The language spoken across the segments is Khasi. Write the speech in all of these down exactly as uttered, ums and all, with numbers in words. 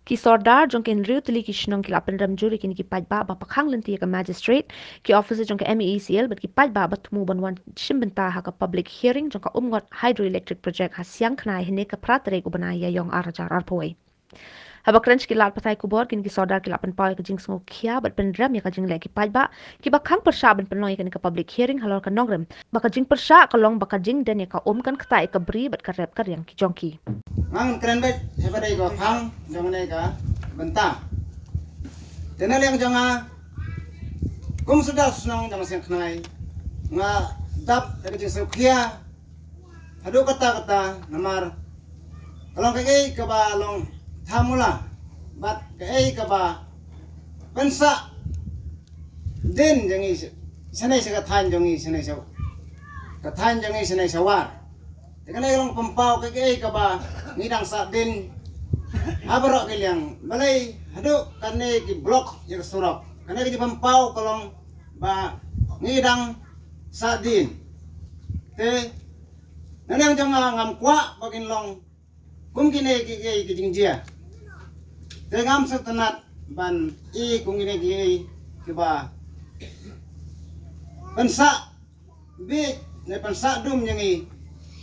Ki sordar jong ki hynriew tylli ki shnong ki la pynrem jur ïa kine ki paidbah ba pakhang lynti ïa ka magistrate, ki officer jong ka M E E C L bad ki paidbah ba thmu ban wan shim bynta ha ka public hearing jong ka Umngot Hydroelectric Project ha Siangkhnai hynne ka phra tarik u bnai Ïaïong ar hajar arphew wei. Haba kren sha ki lad pathai khubor, kine ki sordar ki la pynpaw ïa ka jingsngewkhia bad pynrem ïa ka jingleh ki paidbah kiba khang pyrshah ban pynlong ïa kane ka public hearing halor ka nongrim ba ka jingpyrshah ka long ba ka jingden ïa ka um kan ktah ïa ka bri bad ka rep ka riang ki jong ki. Ngan kren beit ïa ka dei ka phang jong kane ka bynta. Te na liang jong nga kum sordar shnong jong Siangkhnai, nga dap ïa ka jingsngewkhia haduh katta katta namar ka long kaei kaba long thamula bad kaei kaba pynsah dien jong ngi shane sha ka thaiñ jong ngi shane sha ka thaiñ jong ngi shane sha War. Te kane ka long pynpaw kaei kaba ngi dang sah dien ha baroh ki liang, balei haduh kane ki block ïa ka surok. Kane ka jingpynpaw ka long ba ngi dang sah dien. Te na liang jong nga ngam kwah ba kin long kum kine ki, ki, ki jingjia. Te ngam sngewtynnat ban i kum kine ki, kiba pynsah bieit ne pynsah dum ïa ngi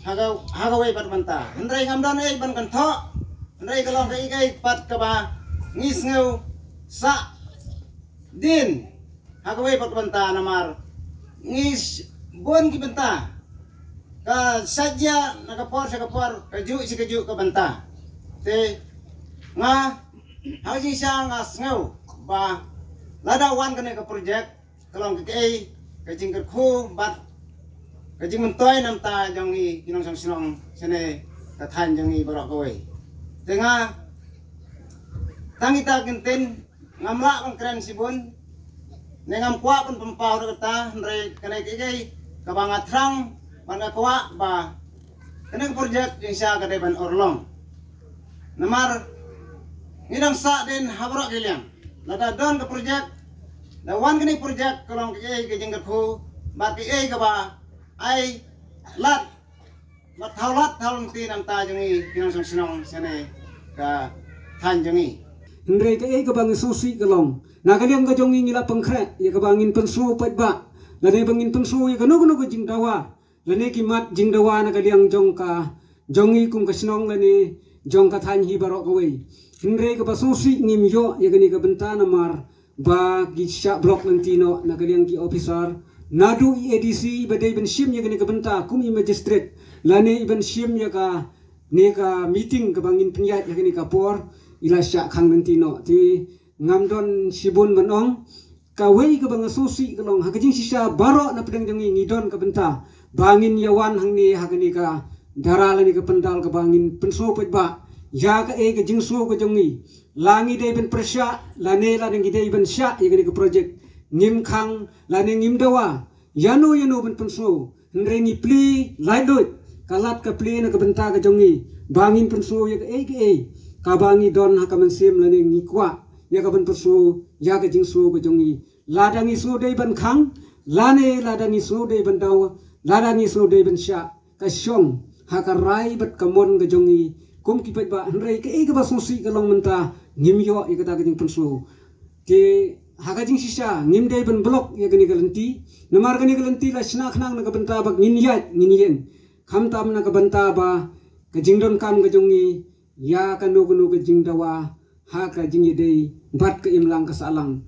ha ka, ha kawei pat bynta. Hynrei ngam don ei ban kynthoh, hynrei ka long kaei kaei pat kaba ngi sngew sah dien ha kawei pat bynta namar ngi s-, bun ki bynta ka sah jia na ka por sha ka por, ka juk sha ka juk ka bynta. Te nga ha ka jingshisha nga sngew ba lada wan kane ka project ka long kaei ka jingkyrkhu bad ka jingmyntoi na bynta jong ngi ki nongshong shnong shane ka thaiñ jong ngi baroh kawei. Te nga tang kita ki ktien, ngam lah ban kren shibun ne ngam kwah ban pynpaw ruh kata, hynrei kane kaei kaei kaba nga thrang bad nga kwah ba kane ka project jingshisha ka dei ban urlong. Namar ngi dang sah dien ha baroh ki liang. Lada don ka project, da wan kane ka project ka long kaei ka jingkyrkhu bad kaei kaba ai lad bad thaw lad thaw lynti na bynta jong ngi ki nongshong shnong shane ka thaiñ jong ngi. Hynrei kaei kaba ngi sngewsih ka long na ka liang ka jong ngi ngi la pynkhreh ïa kaba ngin pynsngew paidbah lane ba ngin pynsngew ïa kano kano ka jingdawa lane ki mat jingdawa na ka liang jong ka jong ngi kum ka shnong lane jong ka thaiñ hi baroh kawei. Hynrei kaba sngewsih ngim ïoh ïa kane ka bynta namar ba ki shah block lynti noh na ka liang ki officer, naduh i A D C ba dei ban shim ïa kane ka bynta kum i magistrate lane i ban shim ïa kane ka meeting kaba ngin pynïaid ha kane ka por, i la shah khang lynti noh. Te ngam don shibun ban ong. Kawei kaba nga sngewsih ka long ha ka jingshisha baroh na pdeng jong ngi ngi don ka bynta ba ngin ïa wan hangne ha kane ka dara lane ka pandal kaba ngin pynsngew paidbah ïa kaei ka jingsngew ka jong ngi. La ngi dei ban pyrshah lane lada ngi dei ban shah ïa kane ka project, ngim khang lane ngim dawa ïano ïano ban pynsngew. Hynrei ngi plie laitluid, ka lad ka plie na ka bynta ka jong ngi ba ngin pynsngew ïa kaei kaei kaba ngi don ha ka mynsiem lane ngi kwah ïa ka ban pynsngew ïa ka jingsngew ka jong ngi. Lada ngi sngew dei ban khang lane lada ngi sngew dei ban daw, lada ngi sngew dei ban shah, ka shong ha ka rai bad ka mon ka jong ngi kum ki paidbah. Hynrei kaei kaba sngewsih ka long mynta ngim ïoh ïa kata ka jingpynsngew. Te ha ka jingshisha ngim dei ban block ïa kane ka lynti namar kane ka lynti la shna khnang na ka bynta ba ngin ïaid ngin ïeng, khamtam na ka bynta ba ka jingdonkam ka jong ngi ïa kano kano ka jingdawa ha ka jingïadei bad ka imlang ka sahlang.